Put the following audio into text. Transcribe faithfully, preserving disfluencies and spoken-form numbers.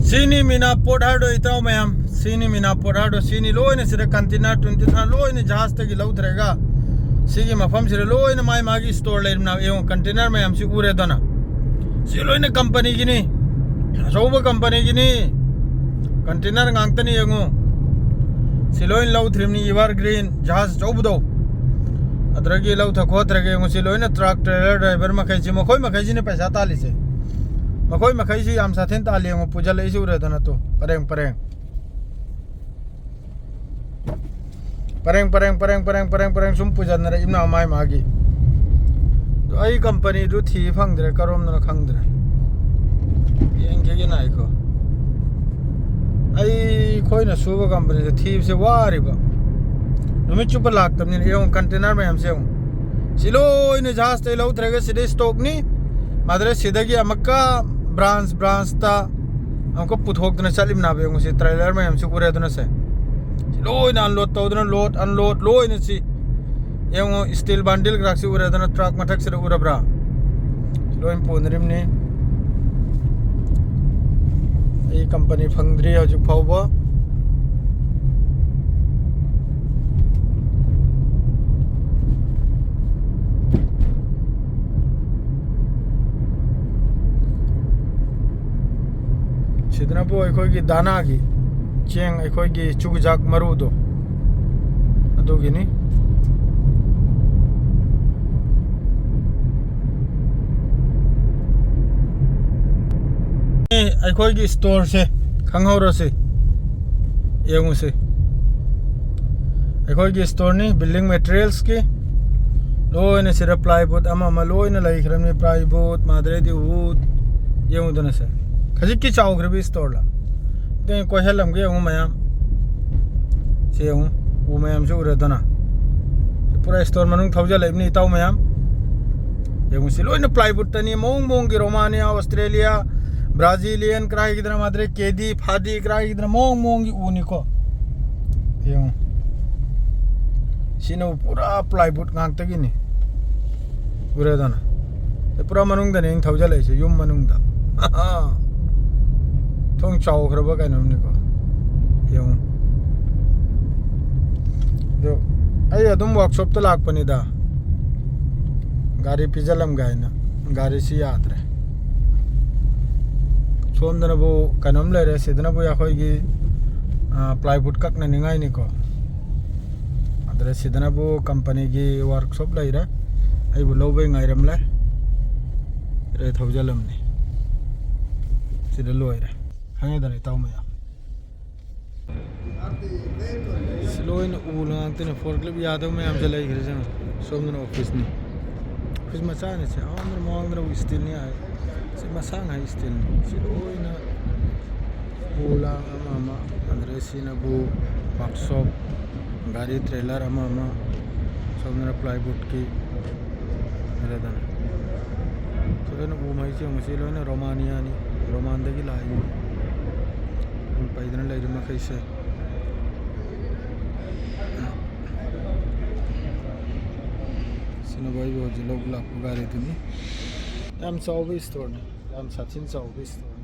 ꯁꯤꯅꯤ ꯃꯤꯅꯥ ꯄꯣꯠ ꯍꯥꯏꯔꯗꯣ, ꯏꯇꯥꯎ ꯃꯌꯥꯝ, ꯁꯤꯅꯤ ꯃꯤꯅꯥ ꯄꯣꯠ ꯍꯥꯏꯔꯗꯣ꯫ ꯁꯤꯅꯤ ꯂꯣꯏꯅ ꯁꯤꯗ ꯀꯟꯇꯦꯅꯔ ꯇ꯭ꯋꯦꯟꯇꯤ ꯊꯥꯎꯖꯟ ꯂꯣꯏꯅ ꯖꯍꯥꯖꯇꯒꯤ ꯂꯧꯊꯔꯒ ꯁꯤꯒꯤ ꯃꯐꯝꯁꯤꯗ ꯂꯣꯏꯅ ꯃꯥꯏ ꯃꯥꯒꯤ ꯏꯁꯇꯣꯔ ꯂꯩꯔꯝꯅ ꯌꯦꯡꯉꯣ꯫ ꯀꯟꯇꯦꯅꯔ ꯃꯌꯥꯝꯁꯤ ꯎꯔꯦꯗꯅ, ꯁꯤ ꯂꯣꯏꯅ ꯀꯝꯄꯅꯤꯒꯤꯅꯤ, ꯑꯆꯧꯕ ꯀꯝꯄꯅꯤꯒꯤꯅꯤ꯫ ꯀꯟꯇꯦꯅꯔ ꯉꯥꯛꯇꯅꯤ ꯌꯦꯡꯉꯨ꯫ ꯁꯤ ꯂꯣꯏ ꯂꯧꯊ꯭ꯔꯤꯕꯅꯤ, ꯏꯚꯔ ꯒ꯭ꯔꯤꯟ ꯖꯍꯥꯖ ꯑꯆꯧꯕꯗꯣ꯫ ꯑꯗꯨꯗꯒꯤ ꯂꯧꯊ ꯈꯣꯠꯊꯔꯒ ꯌꯦꯡꯉꯨ, ꯁꯤ ꯂꯣꯏꯅ ꯇ꯭ꯔꯛ ꯇ꯭ꯔꯦꯂꯔ ꯗ꯭ꯔꯥꯏꯚꯔ ꯃꯈꯩꯁꯤ, ꯃꯈꯣꯏ ꯃꯈꯩꯁꯤꯅ ꯄꯩꯁꯥ ꯇꯥꯜꯂꯤꯁꯦ꯫ ꯃꯈꯣꯏ ꯃꯈꯩꯁꯤ ꯌꯥꯝ ꯁꯥꯊꯤꯅ ꯇꯥꯜꯂꯤ ꯌꯦꯡꯉꯨ, ꯄꯨꯁꯜꯂꯛꯏꯁꯤ ꯎꯔꯗꯅ ꯇꯨ, ꯄꯔꯦꯡ ꯄꯔꯦꯡ꯫ ꯄꯔꯦꯡ ꯄꯔꯦꯡ ꯄꯔꯦꯡ ꯄꯔꯦꯡ ꯄꯔꯦꯡ ꯄꯔꯦꯡ ꯁꯨꯝ ꯄꯨꯁꯟꯅꯔꯛꯏꯕꯅ ꯃꯥꯏ ꯃꯥꯒꯤ꯫ ꯑꯗꯣ ꯑꯩ ꯀꯝꯄꯅꯤꯗꯨ ꯊꯤ ꯐꯪꯗ꯭ꯔꯦ, ꯀꯔꯣꯝꯗꯅꯣ ꯈꯪꯗ꯭ꯔꯦ꯫ ꯌꯦꯡꯈꯤꯒꯦ ꯉꯥꯏꯈꯣ꯫ ꯑꯩꯈꯣꯏꯅ ꯁꯨꯕ ꯀꯝꯄꯅꯤꯗ ꯊꯤꯕꯁꯦ ꯋꯥꯔꯤꯕ꯫ ꯅꯨꯃꯤꯠ ꯆꯨꯞꯄ ꯂꯥꯛꯇꯕꯅꯤꯅ ꯌꯦꯡꯉꯨ, ꯀꯟꯇꯦꯅꯔ ꯃꯌꯥꯝꯁꯦ ꯌꯦꯡꯉꯨ꯫ ꯁꯤ ꯂꯣꯏꯅ ꯖꯍꯥꯖꯇꯩ ꯂꯧꯊꯔꯒ ꯁꯤꯗꯩ ꯏꯁꯇꯣꯛꯅꯤ꯫ ꯃꯗꯨꯗ ꯁꯤꯗꯒꯤ ꯑꯃꯨꯛꯀ ꯕ꯭ꯔꯥꯟꯁ ꯕ꯭ꯔꯥꯟꯁꯇ ꯑꯃꯨꯛꯀ ꯄꯨꯊꯣꯛꯇꯅ ꯆꯠꯂꯤꯕꯅꯦꯕ꯫ ꯌꯦꯡꯉꯨ, ꯁꯤ ꯇ꯭ꯔꯦꯂꯔ ꯃꯌꯥꯝꯁꯤ ꯎꯔꯦꯗꯅ ꯁꯦ꯫ ꯁꯤ ꯂꯣꯏꯅ ꯑꯟꯂꯣꯗ ꯇꯧꯗꯅ, ꯂꯣꯗ ꯑꯟꯂꯣꯗ ꯂꯣꯏꯅ ꯁꯤ꯫ ꯌꯦꯡꯉꯨ, ꯏꯁꯇꯤꯜ ꯕꯟꯗꯤꯜ ꯈꯔꯁꯤ ꯎꯔꯦꯗꯅ, ꯇ꯭ꯔꯛ ꯃꯊꯛꯁꯤꯗ ꯎꯔꯕ꯭ꯔꯥ? ꯂꯣꯏ ꯄꯨꯅꯔꯤꯕꯅꯤ꯫ ꯑꯩ ꯀꯝꯄꯅꯤ ꯐꯪꯗ꯭ꯔꯤ ꯍꯧꯖꯤꯛ ꯐꯥꯎꯕ꯫ ꯁꯤꯗꯅꯕꯨ ꯑꯩꯈꯣꯏꯒꯤ ꯗꯥꯅꯥꯒꯤ ꯆꯦꯡ, ꯑꯩꯈꯣꯏꯒꯤ ꯆꯨꯖꯥꯛ ꯃꯔꯨꯗꯣ, ꯑꯗꯨꯒꯤꯅꯤ꯫ ꯑꯦ, ꯑꯩꯈꯣꯏꯒꯤ ꯏꯁꯇꯣꯔꯁꯦ ꯈꯪꯍꯧꯔꯁꯤ, ꯌꯦꯡꯉꯨꯁꯤ꯫ ꯑꯩꯈꯣꯏꯒꯤ ꯏꯁꯇꯣꯔꯅꯤ, ꯕꯤꯜꯗꯤꯡ ꯃꯦꯇꯔꯤꯌꯦꯜꯁꯀꯤ ꯂꯣꯏꯅ ꯁꯤꯗ ꯄ꯭ꯂꯥꯏꯕꯨꯠ ꯑꯃ ꯑꯃ ꯂꯣꯏꯅ ꯂꯩꯈ꯭ꯔꯕꯅꯤ꯫ ꯄ꯭ꯂꯥꯏꯕꯨꯠ, ꯃꯥꯗ꯭ꯔꯦꯗꯤ ꯋꯨꯠ, ꯌꯦꯡꯉꯨꯗꯅ ꯁꯦ, ꯈꯖꯤꯛꯀꯤ ꯆꯥꯎꯈ꯭ꯔꯕ ꯏꯁꯇꯣꯔꯂ꯫ ꯑꯗꯨ ꯀꯣꯏꯍꯜꯂꯝꯒꯦ ꯌꯦꯡꯉꯨ ꯃꯌꯥꯝ, ꯁꯤ ꯌꯦꯡꯉꯨ, ꯎ ꯃꯌꯥꯝꯁꯨ ꯎꯔꯗꯅ꯫ ꯁꯤ ꯄꯨꯔꯥ ꯏꯁꯇꯣꯔ ꯃꯅꯨꯡ ꯊꯧꯖꯜꯂꯛꯏꯕꯅꯤ ꯏꯇꯥꯎ ꯃꯌꯥꯝ꯫ ꯌꯦꯡꯉꯨ, ꯁꯤ ꯂꯣꯏꯅ ꯄ꯭ꯂꯥꯏꯕꯨꯠꯇꯅꯤ, ꯃꯑꯣꯡ ꯃꯑꯣꯡꯒꯤ ꯔꯣꯃꯥꯅꯤꯌꯥ, ꯑꯣꯁꯇ꯭ꯔꯦꯂꯤꯌꯥ, ꯕ꯭ꯔꯥꯖꯤꯂꯤꯌꯟ ꯀꯗꯥꯏꯒꯤꯗꯅ ꯃꯥꯗ꯭ꯔꯦ, ꯀꯦꯗꯤ, ꯐꯥꯗꯤ ꯀꯗꯥꯏꯒꯤꯗꯅ ꯃꯑꯣꯡ ꯃꯑꯣꯡꯒꯤ ꯎꯅꯤꯀꯣ꯫ ꯌꯦꯡꯉꯨ, ꯁꯤꯅ ꯄꯨꯔꯥ ꯄ꯭ꯂꯥꯏꯕꯨꯠ ꯉꯥꯛꯇꯒꯤꯅꯤ꯫ ꯎꯔꯦꯗꯅ? ꯁꯤ ꯄꯨꯔꯥ ꯃꯅꯨꯡꯗꯅꯦ ꯑꯩꯅ ꯊꯧꯖꯜꯂꯛꯏꯁꯦ, ꯌꯨꯝ ꯃꯅꯨꯡꯗ꯫ ꯊꯣꯡ ꯆꯥꯎꯈ꯭ꯔꯕ ꯀꯩꯅꯣꯝꯅꯤꯀꯣ꯫ ꯌꯦꯡꯉꯨ꯫ ꯑꯗꯨ ꯑꯩ ꯑꯗꯨꯝ ꯋꯥꯔꯛꯁꯣꯞꯇ ꯂꯥꯛꯄꯅꯤꯗ꯫ ꯒꯥꯔꯤ ꯄꯤꯖꯜꯂꯝꯒꯦ ꯍꯥꯏꯅ꯫ ꯒꯥꯔꯤꯁꯤ ꯌꯥꯗ꯭ꯔꯦ꯫ ꯁꯣꯝꯗꯅꯕꯨ ꯀꯩꯅꯣꯝ ꯂꯩꯔꯦ, ꯁꯤꯗꯅꯕꯨ ꯑꯩꯈꯣꯏꯒꯤ, ꯑ, plywood ꯀꯛꯅꯅꯤꯡꯉꯥꯏꯅꯤꯀꯣ꯫ ꯑꯗꯨꯗ ꯁꯤꯗꯅꯕꯨ ꯀꯝꯄꯅꯤꯒꯤ ꯋꯥꯔꯛꯁꯣꯞ ꯂꯩꯔꯦ꯫ ꯑꯩꯕꯨ ꯂꯧꯕꯩ ꯉꯥꯏꯔꯝꯂꯦ꯫ ꯁꯤꯗ ꯊꯧꯖꯜꯂꯝꯅꯤ꯫ ꯁꯤꯗ ꯂꯣꯏꯔꯦ꯫ ꯈꯪꯉꯦꯗꯅ, ꯏꯇꯥꯎ ꯃꯌꯥꯝ꯫ ꯁꯤ ꯂꯣꯏꯅ ꯎ ꯉꯥꯛꯇꯅꯦ꯫ Forklift ꯌꯥꯗꯕ ꯃꯌꯥꯝꯁꯦ ꯂꯩꯈ꯭ꯔꯦ꯫ ꯁꯣꯝꯗꯅ ꯑꯣꯐꯤꯁꯅꯤ꯫ ꯑꯣꯐꯤꯁ ꯃꯆꯥꯅꯤ꯫ ꯁꯤ ꯑꯍꯥꯟꯕꯗ ꯃꯃꯥꯡꯗꯅ ꯏꯁꯇꯤꯜꯅꯤ ꯍꯥꯏ꯫ ꯁꯤ ꯃꯁꯥꯡ ꯍꯥꯏ ꯏꯁꯇꯤꯜꯅꯤ꯫ ꯁꯤ ꯂꯣꯏꯅ ꯎ ꯂꯥꯡ ꯑꯃ ꯑꯃ꯫ ꯑꯗꯨꯗ ꯁꯤꯅꯕꯨ ꯋꯥꯔꯛꯁꯣꯞ, ꯒꯥꯔꯤ ꯇ꯭ꯔꯦꯂꯔ ꯑꯃ ꯑꯃ꯫ ꯁꯣꯝꯗꯅ plywoodꯀꯤ꯫ ꯑꯗꯨꯗꯅ ꯁꯤ ꯂꯣꯏꯅ ꯎ ꯃꯩꯁꯦ ꯌꯦꯡꯉꯨ꯫ ꯁꯤ ꯂꯣꯏꯅ ꯔꯣꯃꯥꯅꯤꯌꯥꯅꯤ꯫ ꯔꯣꯃꯥꯟꯗꯒꯤ ꯂꯥꯛꯏꯅꯤ꯫ ꯑꯗꯨꯝ ꯄꯩꯗꯅ ꯂꯩꯔꯤ ꯃꯈꯩꯁꯦ꯫ ꯁꯤꯅ ꯚꯥꯏ ꯍꯧꯖꯤꯛ ꯂꯧꯕ ꯂꯥꯛꯄ ꯒꯥꯔꯤꯗꯨꯅꯤ꯫ ꯌꯥꯝ ꯆꯥꯎꯕ ꯏꯁꯇꯣꯔꯅꯤ꯫ ꯌꯥꯝ ꯁꯥꯊꯤꯅ ꯆꯥꯎꯕ ꯏꯁꯇꯣꯔ꯫